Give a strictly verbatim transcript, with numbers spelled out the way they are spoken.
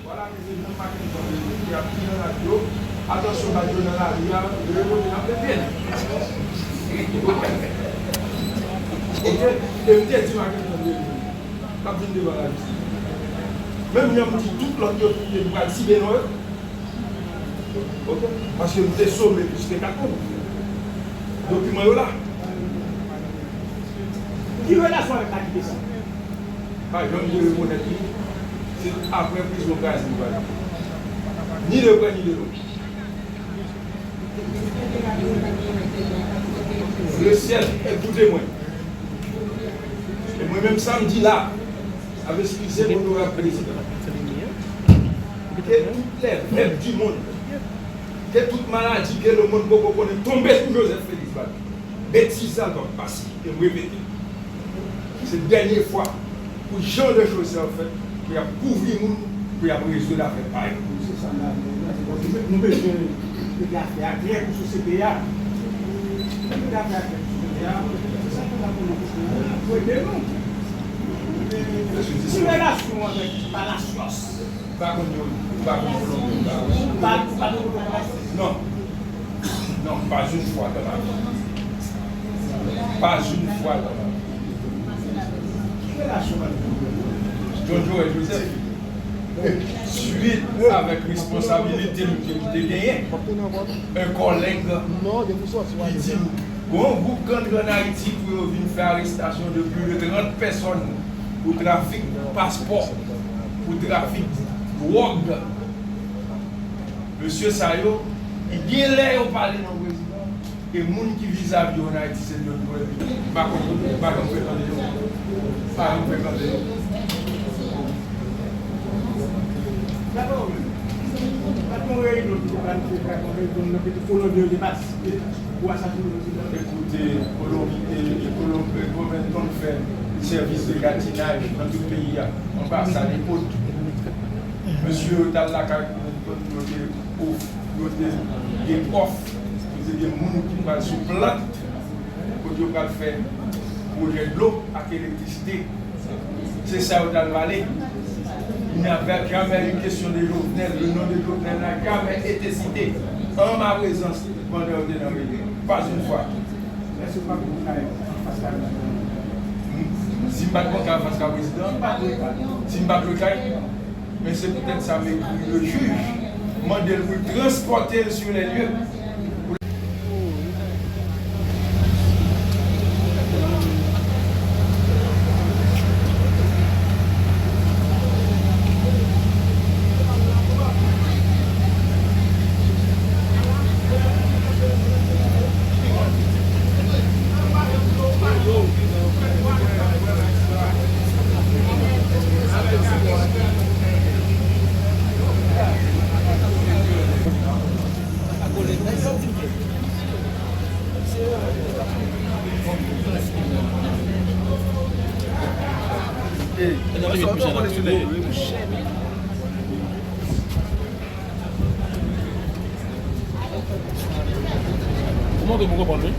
Vwala, mezanmi, m pa konn sa yo ye, y ap di nan radyo, atansyon, bandi yo nan lari a, yo revolte, n ap met pye n. Oke? E m te di Marc Antoine Derive, l ap vin devan lajistis. Menm jan m di tout lòt yo, tout yo pral sibe non yo. Oke? Paske m te some plis ke kat moun. Dokiman yo la. Ki relasyon avèk Macky Descent? Pa janm vle rekonèt li, se apre prizon kraze li pral. Ni de prè, ni de lwen. Le ciel, écoutez-moi. E mwen menm sa m di la, ap eskize m, onorab prezidan. Ke tout lè vèb di monn, ke tout maladi ke lemonn poko konnen tonbe sou Joseph Félix Baby. Betiz sa l p ap pase. E m repete, se dènye fwa pou jan de choz sa yo fèt, pou y ap kouvri moun, pou y ap rezoud afè pa yo. Se sa m ta vle di, se paske nou bezwen mete afè a klè pou sosyete a. Mete afè a klè pou sosyete a, se sa k ap pou nou, pou ede nou. Ki relasyon avèk Palacios? Ou pa konn yo, ou pa konn Kolonbyen, ou pa konn. Ou pa, ou pa konn Kolonbyen? Non. Non, pas une fois dans ma vie. Pas une fois dans ma vie. John Joël Joseph, suit avèk responsabilite m ke m te genyen, yon kòlèg ki di m, gon gwoup gang ann Ayiti pou yo vin fè arestasyon de plis de trant pèsòn pou trafik paspò, pou trafik dwòg. Mesye sa yo, gen lè yo pale nan prezidan, e moun ki vizavi yo ann Ayiti, se John Joël Philippe. M pa konn, m pa konn frekante yo. M pa konn frekante yo. Dakò, wi. Pa t gon reyinyon ki te planifye fè, gon reyinyon nan Kolonbyen yo te patisipe pou asasinen prezidan. Ekoute, Kolonbyen, e, e, Kolonbyen, e, Kolonbyen konn fè sèvis de gadinaj nan tout peyi a. Anba sa, nenpòt. Mesye yo t al lakay pou yo te, yo te gen kòf, yo te gen moun ki pral sou plant, kote yo pral fè pwojè dlo ak elektrisite. Se sa yo t al pale. Il n'y avait jamais eu question de Jovenel. Le nom de Jovenel n'a jamais été cité en ma présence pendant yo te nan reyinyon. Pas une fois. Èske w pa t vle kay anfas ka prezidan? Si m pa t pran kay anfas ka prezidan, si m pa t vle kay, men se poutèt sa m ekri le jij, mande l pou l transpòte l sur les lieux. Ou montre pou konprann, wi.